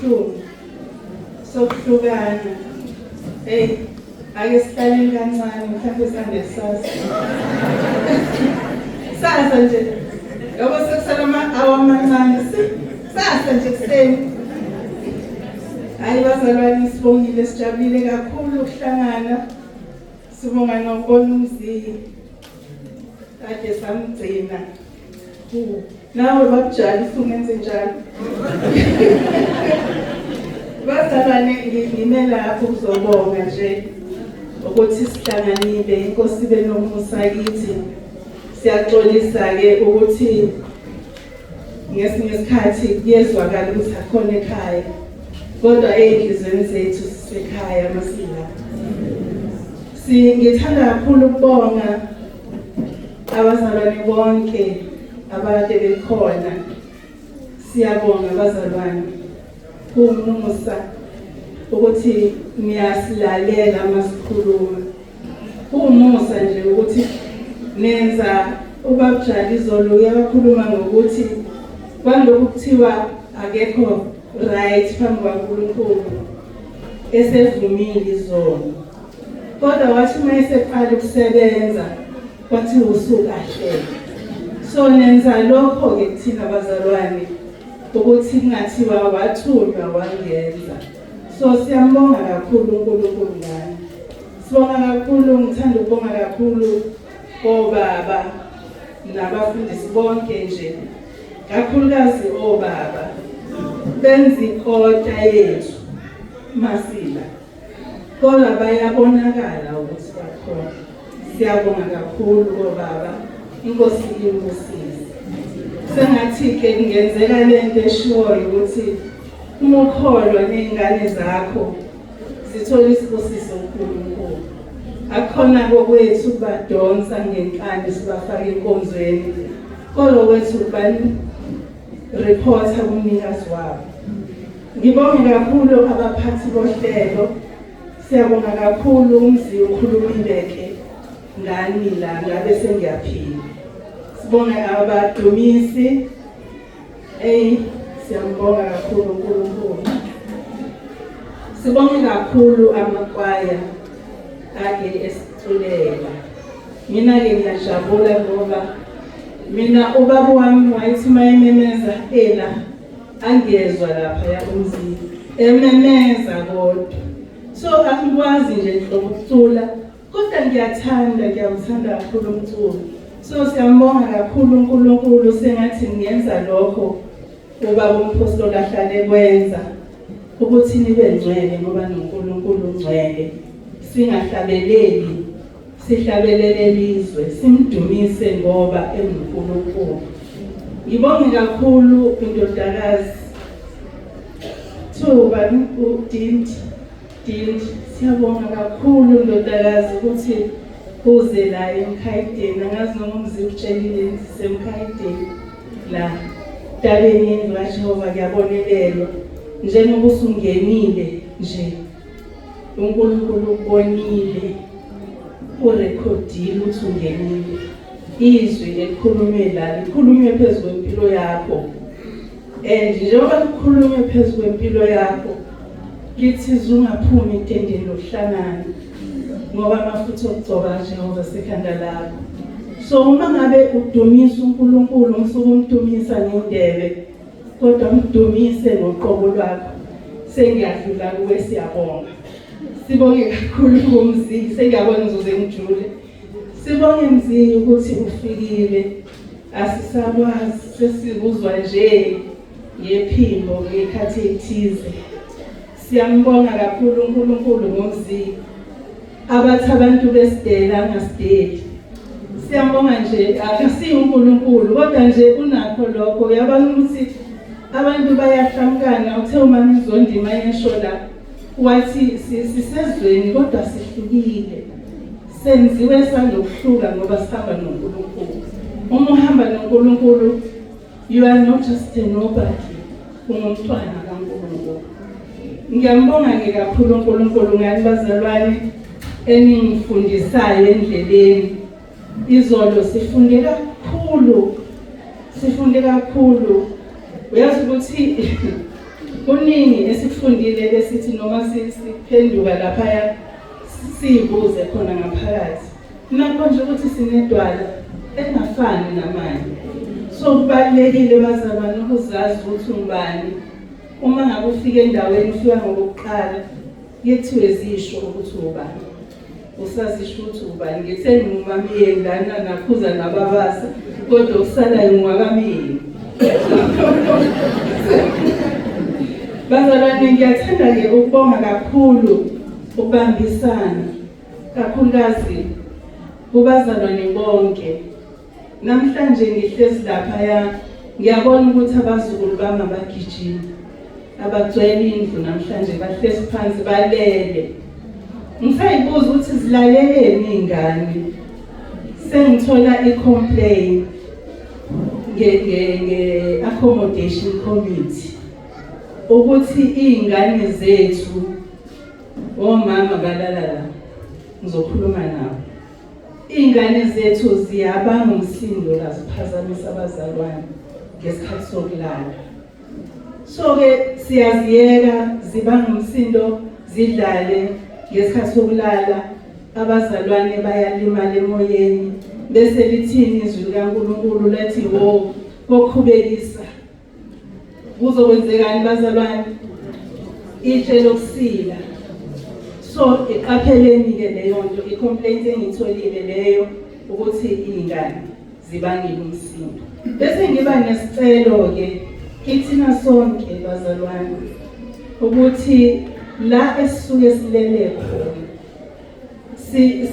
Esibuhlungu sokuhlukana. Hey, ake sihlaleni kancane mhlawumbe sihambe kusasa. Sasa nje. Yabo sekusala ama-hour amancane. Sasa nje kuseni. Hayi bazalwane sibongile sijabulile kakhulu ukuhlangana. Sibonga nokubona umziki. Kade samgcina. Nawe bakujali usungenze njalo. Bazalwane ngime lapho kuzobonga nje ukuthi sihlanganile inkosi benomusa kithi. Siyaxolisa ke ukuthi ngesinye isikhathi kuyezwakala ukuthi akhona ekhaya kodwa ey'nhliziyweni zethu sisekhaya masila. Ngithanda kakhulu ukubonga abazalwane bonke abakade bekhona. Siyabonga bazalwane kuwumusa ukuthi niyasilalela uma sikhuluma. Kuwumusa nje ukuthi nenza ubabjali izolo uyakhuluma ngokuthi kwalokhu kuthiwa akekho right phambi kwaNkulunkulu esevumile izono. Kodwa wathi uma eseqala ukusebenza kwathi usukahle. So nenza lokho-ke kuthina bazalwane ukuthi kungathiwa wathunywa wangenza. So siyambonga kakhulu uNkulunkulu ngani. Sibonga kakhulu, ngithanda ukubonga kakhulu obaba nabafundisi bonke nje kakhulukazi obaba benza ikota yethu masila kodwa bayabonakala ukuthi bakhona. Siyabonga kakhulu kobaba, inkosi inibusise. Sengathi-ke kungenzeka le nto eshiwoyo ukuthi uma ukholwa ney'ngane zakho zithola isibusiso uNkulunkulu. Akukhona kokwethu ukubadonsa ngenkani sibafake enkonzweni, kodwa kwethu ukubarephotha kumnikazi wabo. Ngibonge kakhulu abaphathi bohlelo. Siyabonga kakhulu umzi ukhulumile ke ngani la ngabe sengiyaphila. Sibonge abadumisi. Ey siyambonga kakhulu uNkulunkulu. Sibonge kakhulu amakwaya ake esiculela. Mina ke ngiyajabula ngoba mina ubaba wami wayethi uma ememeza ela angezwa lapha ya umzini ememeza kodwa so angikwazi nje nhlobo ukucula kodwa ngiyathanda ngiyawuthanda kakhulu umculo so siyambonga kakhulu uNkulunkulu sengathi ngingenza lokho ubaba umphostoli ahlale kwenza ukuthi nibe ngcwele ngoba noNkulunkulu ungcwele singahlabeleli Sihlabelele lizwe simdumise ngoba enguNkulunkulu. Ngibonge kakhulu indodakazi Thuba uDinti Dinti siyabonga kakhulu ndodakazi ukuthi uze la emkhayideni angazi noma umzi ukutshelile ndisemkhayideni la dabeni yendlu kaJehova kuyabonelelwa njengoba usungenile nje uNkulunkulu ukubonile urekhodile ukuthi ungenile izwi elikhulunywe la likhulunywe phezu kwempilo yakho and njengoba likhulunywe phezu kwempilo yakho lithi zungaphumi etendeni lokuhlangana ngoba amafutha okugcoba kaJehova sekhanda lakho so uma ngabe udumisa uNkulunkulu ngisuke umdumisa ngendebe kodwa mdumise ngoqobo lwakho sengiyadlula kuwe siyabonga sibonge kakhulu kumzi sengiyabona ngizoze ngijule sibonge mzi ukuthi ufikile asisakwazi sesikuzwa nje ngephimbo ngekhathi ethize siyambonga kakhulu uNkulunkulu ngomzi abathi abantu besidela angasideli siyambonga nje akasiyi uNkulunkulu kodwa nje unakho lokho uyabona ukuthi abantu bayahlamukana uthe uma ngizondima yesho la wathi sisezweni kodwa sihlukile senziwe sanokuhluka ngoba sihamba noNkulunkulu uma uhamba noNkulunkulu You are not just a nobody. Ungumntwana kaNkulunkulu. Ngiyambonga ke kakhulu uNkulunkulu ngani bazalwane eningifundisayo endleleni. Izolo sifunde kakhulu. Sifunde kakhulu. Uyazi ukuthi Kuningi esikufundile besithi noma siphenduka laphaya siyibuze khona ngaphakathi. Nakho nje ukuthi sinedwala engafani namanye. So kubalulekile bazalwane ukuzazi ukuthi ungubani. Uma ngabe ufika endaweni ufika ngokuqala kuthiwe zisho ukuthi ubani. Usazisho ukuthi ubani ngithe ngumamiyeni lana nakhuza nababasa kodwa okusalayo ngwakamiyeni. Bazalwane ngiyathanda-ke ukubonga kakhulu ukubambisana kakhulukazi kubazalwane bonke. Namhlanje ngihlezi laphaya ngiyabona ukuthi abazukulu bami abagijimi abagcwele indlu namhlanje bahlezi phansi balele. Ngisayibuza ukuthi zilaleleni iy'ngane sengithola i-complaint nge-accommodation committee ukuthi iy'ngane zethu omama balala la ngizokhuluma nabo. Iy'ngane zethu ziyabanga umsindo la ziphazamisa abazalwane ngesikhathi sokulala. So-ke siyaziyeka zibanga umsindo zidlale ngesikhathi sokulala abazalwane bayalimala emoyeni bese lithini izwi likaNkulunkulu lethi wo kokhubekisa Kuzokwenzekani bazalwane? Itshe lokusila. So iqapheleni ke leyo nto i-complaint engitholile leyo ukuthi iy'ngane zibangile umsindo. Bese ngiba nesicelo ke kithina sonke bazalwane ukuthi la esisuke silele khona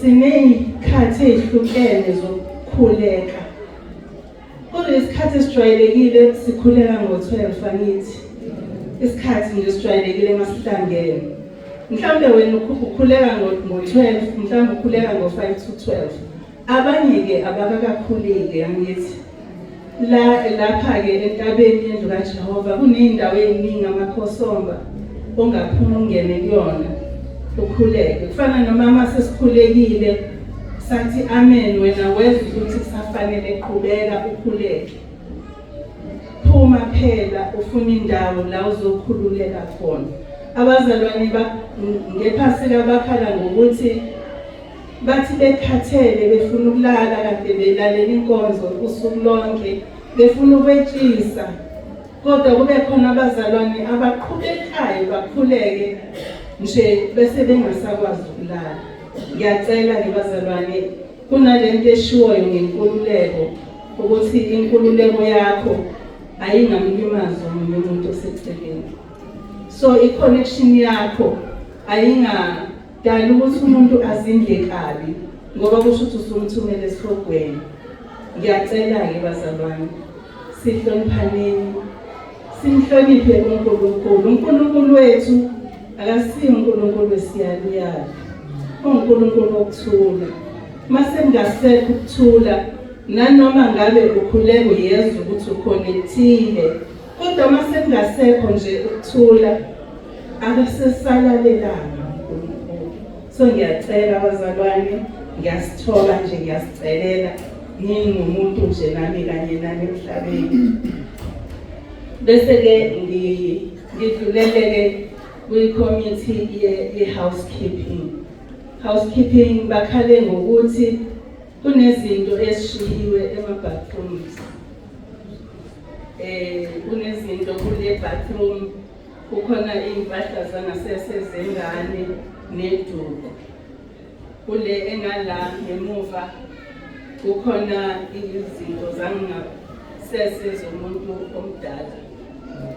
siney'khathi ey'hlukene zokukhuleka. Kodwa isikhathi esijwayelekile sikhuleka ngo-12 angithi. Isikhathi nje esijwayelekile masihlangene. Mhlawumbe wena ukhuleka ngo-12, mhlawumbe ukhuleka ngo-5 to 12. Abanye-ke abakakakhuleki angithi. La lapha-ke entabeni yendlu kaJehova kuney'ndawo ey'ningi amakhosomba ongaphuma ungene kuyona ukhuleke. Kufana nomama sesikhulekile sathi amen wena wezwa ukuthi kusafanele qhubeka ukhuleke phuma phela ufuna indawo la uzokhululeka khona abazalwane ngephasika bakhala ngokuthi bathi bekhathele befuna ukulala kade belalela inkonzo usuku lonke befuna ukwetshisa kodwa kube khona abazalwane abaqhubekayo bakhuleke nje bese bengasakwazi ukulala. Ngiyacela ke bazalwane kunalento eshiwoyo ngenkululeko ukuthi inkululeko yakho ayingamlimazi omunye umuntu oseceleni. So i-connection yakho ayingadali ukuthi umuntu azindle kabi ngoba kusho ukuthi usumthumele esihogweni. Ngiyacela-ke bazalwane sihloniphaneni simhloniphe uNkulunkulu. UNkulunkulu wethu akasiyo uNkulunkulu wesiyaluyalu, uNkulunkulu wokuthula. Mase kungasekho ukuthula nanoma ngabe ukhuleka uyezwa ukuthi ukhonekthile kodwa mase kungasekho nje ukuthula akasesalalelanga uNkulunkulu. So ngiyacela bazalwane, ngiyasithola nje ngiyasicelela ngingumuntu nje nami kanye nami emhlabeni. Bese-ke ngidlulele-ke kwikhomithi ye-housekeeping. Housekeeping bakhale ngokuthi kunezinto ezishiyiwe ema-bathrooms. Kunezinto kule bathroom kukhona iy'mpahla zangasese zengane neduku. Kule engala ngemuva kukhona izinto zangasese zomuntu omdala.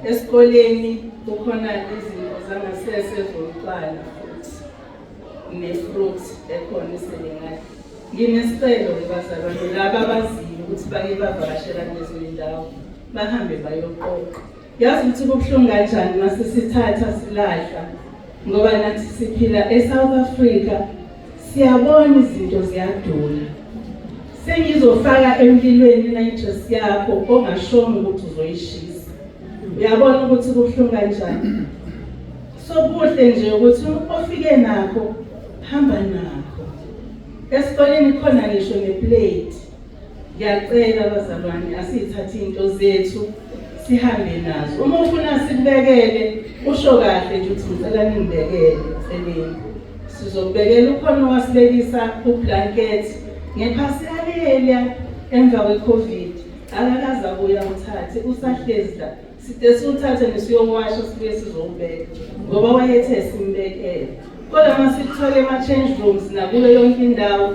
Esikoleni kukhona izinto zangasese zomntwana futhi ne-fruit ekhona eselengane. Nginesicelo-ke bazalwane laba abaziyo ukuthi bake bavakashela kulezo zindawo bahambe bayoqoqa. Yazi ukuthi kubuhlungu kanjani mase sithatha silahla ngoba nathi siphila eSouth Africa siyabona izinto ziyadula. Sengizofaka emlilweni nitrous yakho ongashongo ukuthi uzoyishisa. Uyabona ukuthi kubuhlungu kanjani. So kuhle nje ukuthi ofike nakho hamba nakho. Esikoleni khona ngisho neplate. Ngiyacela bazalwane asithathe into zethu Sihambe nazo. Uma ufuna sikubekele, usho kahle nje ukuthi ngicela ningibekele eceleni. Sizokubekela. Ukhona owasibekisa ublanket ngephasika leliya emva kwe-COVID, akakaze abuye awuthathe, usahlezi la. Side siwuthathe nesiyowasha, sibuye sizowubeka ngoba wayethe simbekele. Kodwa uma sikuthole ema-change rooms nakuyo yonke indawo,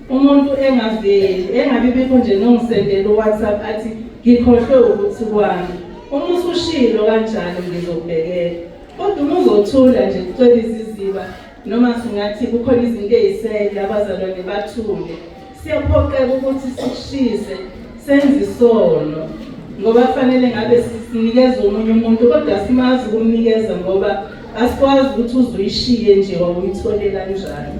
umuntu engaveli, engabi bikho nje nongisendela uWhatsApp athi ngikhohlwe ukuthi kwami. Uma usushilo kanjalo, ngizokubekela. Kodwa uma uzothula nje kucwebe iziziba, noma singathi kukhona izinto ey'sele, abazalwane bathule, siyaphoqeka ukuthi sikushise, senze isono, ngoba kufanele ngabe sinikeza omunye umuntu, kodwa simazi ukumnikeza ngoba asikwazi ukuthi uze uyishiye nje wawuyithole kanjani.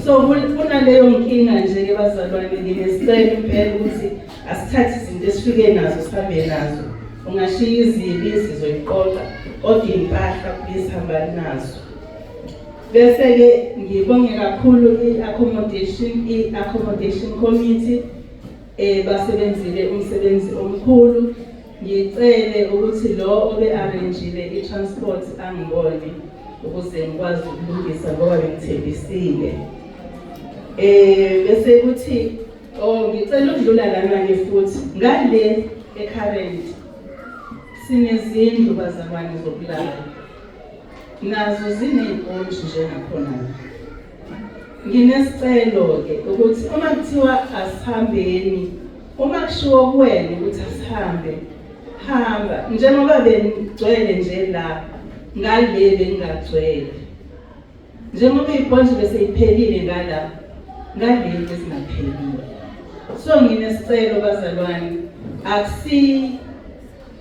So kunaleyo nkinga nje-ke, bazalwane. Nginesicelo impela ukuthi asithathe izinto esifike nazo, sihambe nazo. Ungashiya izibi, sizoyiqoqa, kodwa iy'mpahla please hambani nazo. Bese-ke ngibonge kakhulu i-accommodation committee, basebenzile umsebenzi omkhulu. Ngicele ukuthi lo obe arrangile i-transport angibone ukuze ngikwazi ukulungisa ngoba bengithembisile. Bese kuthi, oh, ngicela ukudlula lana ke futhi ngale eCurrent sinezindlu, bazalwane, zokulala, nazo ziney'pontshi njengakhona. Nginesicelo-ke ukuthi uma kuthiwa asihambeni, uma kushiwo kuwena ukuthi asihambe, hamba. Njengoba bengigcwele nje la, ngale bengingagcwele. Njengoba iy'pontshi bese iphelile ngala, ngale bezingaphelile. So nginesicelo, bazalwane, akusi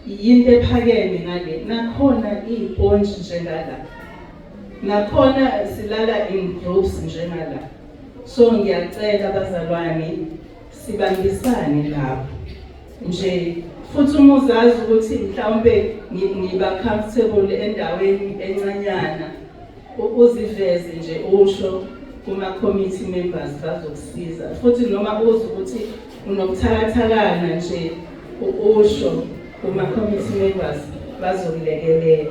yinto ephakeme ngale, nakhona iy'pontshi njengala, nakhona silala in groups njengala. So ngiyacela, bazalwane, sibambisane lapho nje. Futhi uma uzazi ukuthi mhlawumbe ngiba comfortable endaweni encanyana, uziveze nje, usho kuma committee members, bazokusiza. Futhi noma uzi ukuthi unobuthakathakana nje, usho kuma committee members, bazokulekelela.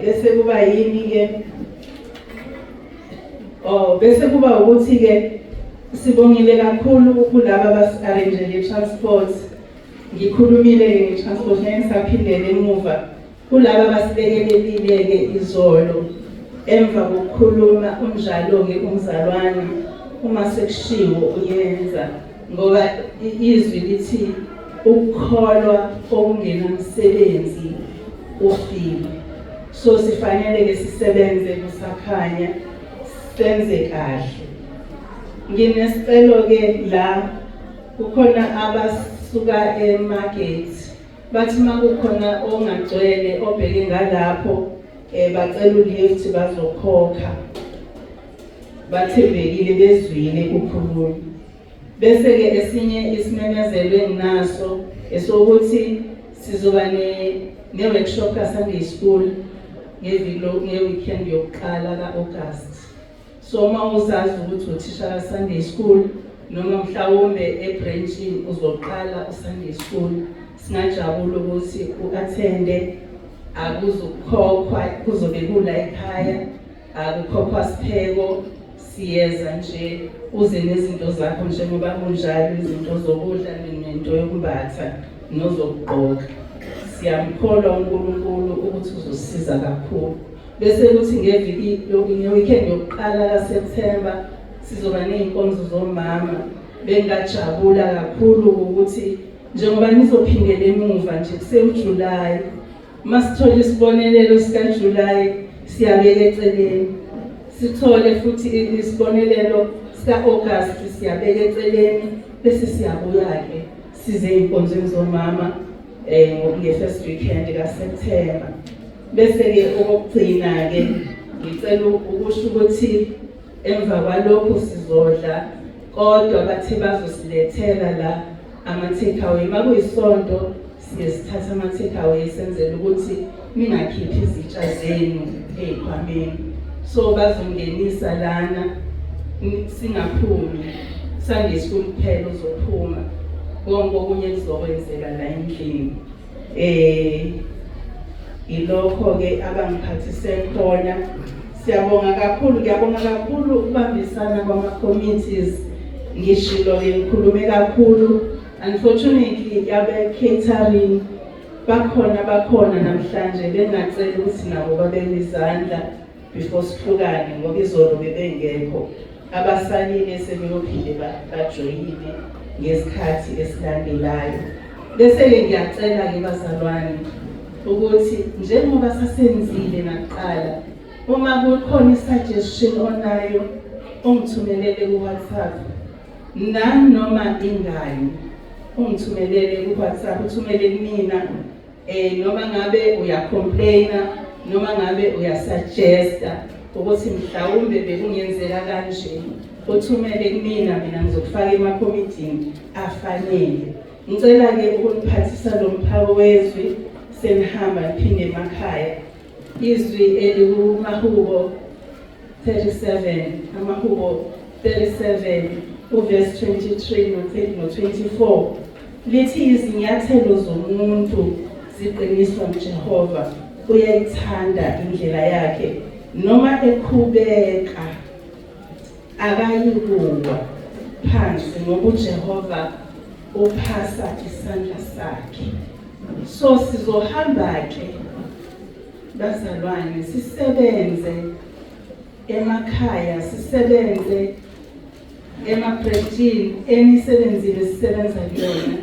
Bese kuba yini ke? Oh, bese kuba ukuthi ke sibongile kakhulu kulaba abasi-arrange transport. Ngikhulumile ke nge-transport, ngeke ngisaphindele emuva. Kulaba abasilekelelile ke izolo emva kokukhuluma, unjalo ke umzalwane, uma sekushiwo uyenza, ngoba izwi lithi ukukholwa okungenamsebenzi ufile. So sifanele ke sisebenze kusakhanya, senze kahle. Nginesicelo ke la, kukhona abasuka eMargate, bathi makukhona ongagcwele obheke ngalapho, bacela ulift, bazokhokha. Bathembekile, bezwile kukhuluma. Bese ke esinye isimemezelo enginaso esokuthi sizoba ne ne-workshop ka-Sunday school ngeviki, nge-weekend yokuqala ka-August. So uma uzazi ukuthi uthisha ka-Sunday school noma mhlawumbe ebranchini uzoqala uSunday school, singajabula ukuthi u-attende. Akuzukukhokhwa, kuzobe kula ekhaya, akukhokhwa sipheko, siyeza nje uze nezinto zakho njengoba kunjalo, izinto zokudla nento yokumbatha nozokugqoka. Siyamkholwa uNkulunkulu ukuthi uzosiza kakhulu. Bese kuthi ngeviki, nge-weekend yokuqala kaSeptember, sizoba ney'nkonzo zomama. Bengingajabula kakhulu ukuthi njengoba nizophindela emuva nje kusewu-July, masithola isibonelelo sikaJuly siyabeka eceleni, sithole futhi isibonelelo sika-August siyabeka eceleni, bese siyabuya-ke size ey'nkonzweni zomama nge-first weekend kaSeptember. Bese-ke okokugcina-ke ngicela ukusho ukuthi emva kwalokhu sizodla, kodwa bathe bazosilethela la ama-take away. Makuyisonto siye sithathe ama-take away, senzele ukuthi ningakhiphi izitsha zenu ey'khwameni. So bazongenisa lana, singaphumi. Sunday school kuphela uzophuma, konke okunye kuzokwenzeka la endlini. Ilokho-ke abangiphathise khona. Siyabonga kakhulu, ngiyabonga kakhulu ukubambisana kwama-committees. Ngishilo-ke, ngikhulume kakhulu. Unfortunately, abe-catering bakhona namhlanje, bengacela ukuthi nabo babeke izandla before sihlukane, ngoba izolo bebengekho. Abasalile sebeyophinde bajoyine ngesikhathi esilandelayo. Bese-ke ngiyacela-ke bazalwane ukuthi njengoba sasenzile nakuqala, uma kukhona i-suggestion onayo, ungithumelele ku-WhatsApp, nanoma ingani ungithumelele ku-WhatsApp, uthumele kumina, noma ngabe uyacomplaina, noma ngabe uyasuggesta ukuthi mhlawumbe bekungenzeka kanje, uthumele kumina, mina ngizokufaka emakomidini afanele. Ngicela-ke ukuniphathisa lo mphako wezwi senihamba niphinde emakhaya. Izwi elikumahubo 37, amahubo 37 uverse 23 no-24, lithi izinyathelo zomuntu ziqiniswa nguJehova, uyayithanda indlela yakhe, noma ekhubeka akayikuwa phansi, ngoba uJehova uphasa isandla sakhe. So sizohamba ke bazalwane, sisebenze emakhaya, sisebenze emabhrentshini, emisebenzini esisebenza kuyona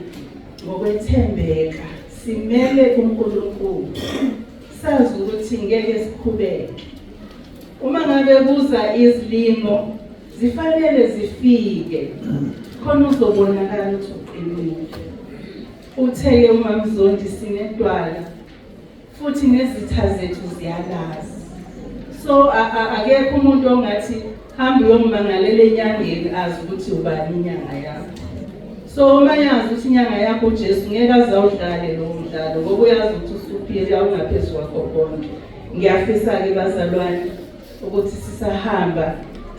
ngokwethembeka, simele uNkulunkulu, sazi ukuthi ngeke sikhubeke. Uma ngabe kuza izilimo, zifanele zifike khona uzobonakala ukuthi uqinile. Utheke uMamzondi, sinedwala futhi nezitha zethu ziyalazi. So akekho umuntu ongathi hamba uyomangalela enyangeni azi ukuthi ubani inyanga yakho. So uma yazi ukuthi inyanga yakho uJesu, ngeke aze awudlale lowo mdlalo, ngoba uyazi ukuthi usuperior, ungaphezu kwakho konke. Ngiyafisa-ke bazalwane ukuthi sisahamba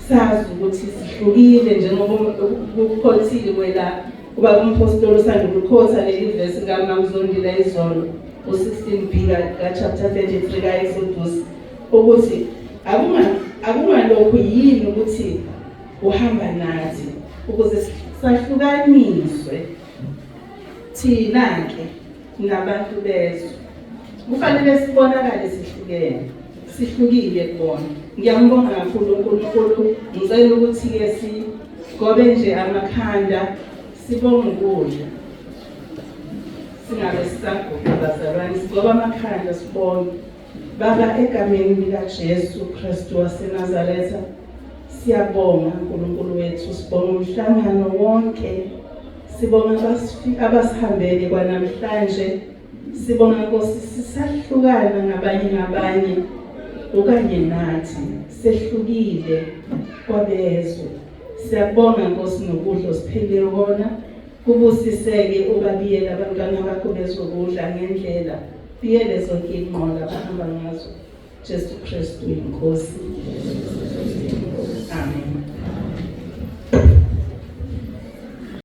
sazi ukuthi sihlukile, njengoba kukhothiwe la, kuba umpostoli usanda ukukhotha leli vesi kaMamzondile izolo, u-16b ka-chapter 33 ka-Exodus, ukuthi akungalokhu yini ukuthi uhamba nathi ukuze sahlukaniswe thina-ke nabantu bezwe. Kufanele sibonakale sihlukene, sihlukile kubona. Ngiyambonga kakhulu uNkulunkulu. Ngicela ukuthi-ke sigobe nje amakhanda, sibonge ukudla, singabe sisaguqa bazalwane, sigobe amakhanda sibonge. Baba, egameni likaJesu Kristu waseNazaretha, siyabonga uNkulunkulu wethu, sibonga umhlangano wonke, sibonga abasihambele kwanamhlanje, sibonga Nkosi sisahlukana ngabanye ngabanye okanye nathi sehlukile kwabezwe. Siyabonga Nkosi nokudla osiphile kona, kubusiseke ubabiyele abantwana bakho bezokudla ngendlela, biyele zonke iy'nqola abahamba ngazo. Jesu Kristu inkosi.